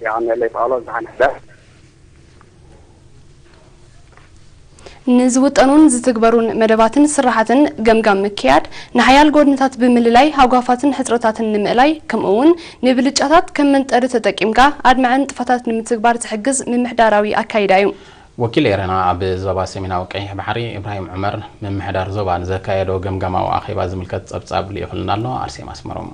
ያው መለይ ጳውሎስ ዝሓን ሕዳር ንዝውጠኑን ዝትግበሩን መደባትን ስራሓትን ገምጋም ምክያድ፣ ንሓያል ጎድንታት ብምልላይ፣ ሃጓፋትን ሕጽረታትን ንምእላይ፣ ከምኡ እውን ንብልጫታት ከም መንጠሪ ተጠቂምካ ኣድማዒ ንጥፈታት ንምትግባር ዝሕግዝ ምምሕዳራዊ ኣካይዳ እዩ። ወኪል ኤረና ኣብ ዞባ ሰሜናዊ ቀይሕ ባሕሪ፣ ኢብራሂም ዑመር፣ ምምሕዳር ዞባ ንዘካየዶ ገምጋማዊ ኣኼባ ዝምልከት ጸብጻብ ልኢኹልና ኣሎ። ኣርሴማ ኣስመሮም።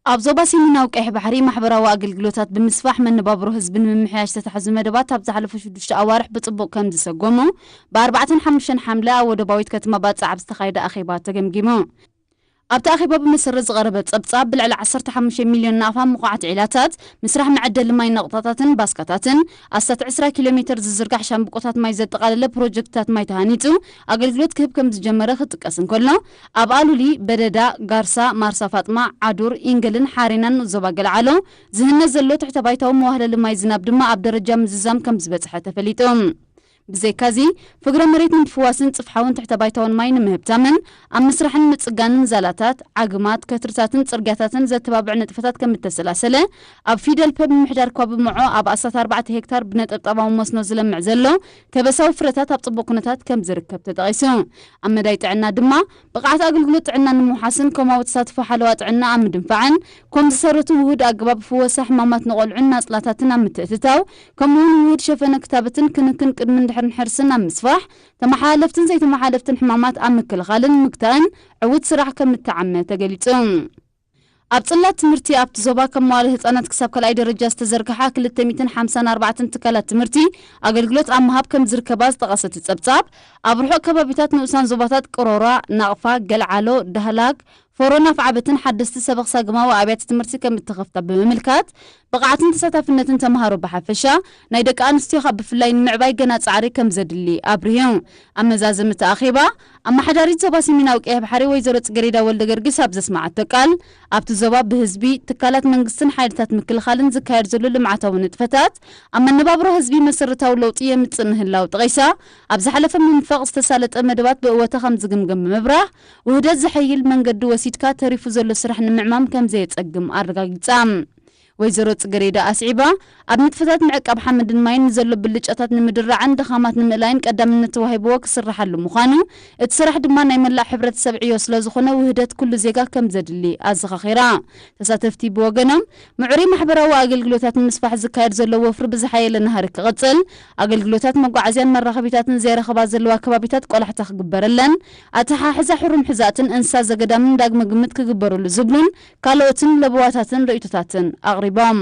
ኣብ ዞባ ሰሜናዊ ቀይሕ ባሕሪ ማሕበራዊ ኣገልግሎታት ብምስፋሕ መነባብሮ ህዝቢ ንምምሕያሽ ዝተታሕዙ መደባት ኣብ ዝሓለፉ ሽዱሽተ ኣዋርሕ ብጽቡቕ ከም ዝሰጎሙ ብኣርባዕተን ሓሙሽተን ሓምለ ኣብ ወደባዊት ከተማ ባጽዕ ኣብ ዝተኻየደ ኣኼባ ተገምጊሙ። ኣብቲ ኣኼባ ብመሰረት ዝቐረበ ጸብጻብ ብልዕሊ ዓሰርተ ሓሙሽተ ሚልዮን ናቕፋ ምቑዓት ዒላታት፣ ምስራሕ መዐደሊ ማይ ነቕጣታትን ባስካታትን፣ ኣስታት ዕስራ ኪሎ ሜተር ዝዝርጋሕ ሻምብቆታት ማይ ዘጠቓለለ ፕሮጀክትታት ማይ ተሃኒጹ ኣገልግሎት ክህብ ከም ዝጀመረ ክጥቀስ እንከሎ፣ ኣብ ኣሉሊ፣ በደዳ፣ ጋርሳ፣ ማርሳ ፋጥማ፣ ዓዱር፣ ኢንገልን ሓሬናን ዞባ ገልዓሎ ዝህነጽ ዘሎ ትሕተ ባይታዊ መዋህለሊ ማይ ዝናብ ድማ ኣብ ደረጃ ምዝዛም ከም ዝበጽሐ ተፈሊጡ። ብዘይካዚ፣ ፍግረ መሬት ንምፍዋስን ጽፍሓውን ትሕተ ባይታውን ማይ ንምህብታምን ኣብ ምስራሕን ምጽጋንን ዛላታት፣ ዓግማት፣ ከትርታትን ጽርግያታትን ዘተባብዕ ንጥፈታት ከም እተሰላሰለ፣ ኣብ ፊደል ፐ ምምሕዳር ኳቢ ምዖ ኣብ ኣስታት ኣርባዕተ ሄክታር ብነጠብጣባዊ መስኖ ዝለምዕ ዘሎ ከበሳዊ ፍረታት ኣብ ጽቡቕ ኩነታት ከም ዝርከብ ተጠቒሱ። ኣብ መዳይ ጥዕና ድማ፣ ብቕዓት ኣገልግሎት ጥዕና ንምውሓስን ከምኡ ተሳትፎ ሓለዋ ጥዕና ኣብ ምድንፋዕን ኮም ዝሰረቱ ውሁድ ኣገባብ ፍወሳ ሕማማት ንቖልዑን ናጽላታትን ኣብ ምትእትታው፣ ከምኡውን ውሁድ ሸፈነ ክታበትን ክንክን ቅድምን ድሕርን ሕርስን ኣብ ምስፋሕ፣ ተመሓላለፍትን ዘይተመሓላለፍትን ሕማማት ኣብ ምክልኻልን ምግታእን ዕዉት ስራሕ ከም እተዓመ ተገሊጹ። ኣብ ጽላት ትምህርቲ ኣብቲ ዞባ ካብ መዋለ ህጻናት ክሳብ ካልኣይ ደረጃ ዝተዘርግሓ ክልተ ሚእትን ሓምሳን ኣርባዕተን ትካላት ትምህርቲ ኣገልግሎት ኣብ ምሃብ ከም ዝርከባ ዝጠቐሰ እቲ ጸብጻብ፣ ኣብ ርሑቕ ከባቢታት ንኡሳን ዞባታት ቅሮራ፣ ናቕፋ፣ ገልዓሎ፣ ዳህላክ፣ ፎሮን ኣፍዓበትን ሓደስቲ ሰበኽ ሳግማዊ ኣብያተ ትምህርቲ ከም እተኸፍታ ብምምልካት፣ ብቕዓትን ተሳታፍነትን ተምሃሮ ብሓፈሻ፣ ናይ ደቂ ኣንስትዮ ካብ ብፍላይ ንምዕባይ ገና ጻዕሪ ከም ዘድሊ ኣብርሁ። ኣብ መዛዘሚ እቲ ኣኼባ፣ ኣመሓዳሪት ዞባ ሰሜናዊ ቀይሕ ባሕሪ ወይዘሮ ጽጌሬዳ ወልደ ገርጊስ ኣብ ዘስመዓቶ ቃል፣ ኣብቲ ዞባ ብህዝቢ፣ ትካላት መንግስትን ሓይልታት ምክልኻልን ዝካየድ ዘሎ ልምዓታዊ ንጥፈታት፣ ኣብ መነባብሮ ህዝቢ መሰረታዊ ለውጢ የምጽእ ምህላው ጠቒሳ፣ ኣብ ዝሓለፈ መንፈቕ ዝተሳለጠ መደባት ብእወታ ከም ዝግምገም ብምብራህ፣ ውህደት ዘሐይል መንገዲ ወሲድካ ተሪፉ ዘሎ ስራሕ ንምዕማም ከም ዘየጸግም ኣረጋጊጻ። ወይዘሮ ጽገሬዳ ኣስዒባ፣ ኣብ ንጥፈታት ምዕቃብ ሓመድን ማይን ንዘሎ ብልጫታት ንምድራዕን ድኻማት ንምእላይን ቀዳምነት ተዋሂብዎ ክስርሓሉ ምዃኑ፣ እቲ ስራሕ ድማ ናይ መላእ ሕብረተሰብ ዕዮ ስለ ዝኾነ ውህደት ኩሉ ዜጋ ከም ዘድሊ ኣዘኻኺራ። ተሳተፍቲ ብወገኖም፣ ምዕሩይ ማሕበራዊ ኣገልግሎታት ንምስፋሕ ዝካየድ ዘሎ ወፍሪ ብዝሓየለ ናህሪ ክቕጽል፣ ኣገልግሎታት መጓዓዝያን መራኸቢታትን ዘይረኸባ ዘለዋ ከባቢታት ቆላሕታ ክግበረለን፣ ኣተሓሕዛ ሕሩም ሕዛእትን እንስሳ ዘገዳምን ዳግመ ግምት ክግበረሉ ዝብሉን ካልኦትን ለበዋታትን ርእይቶታትን ኣቕሪቦም።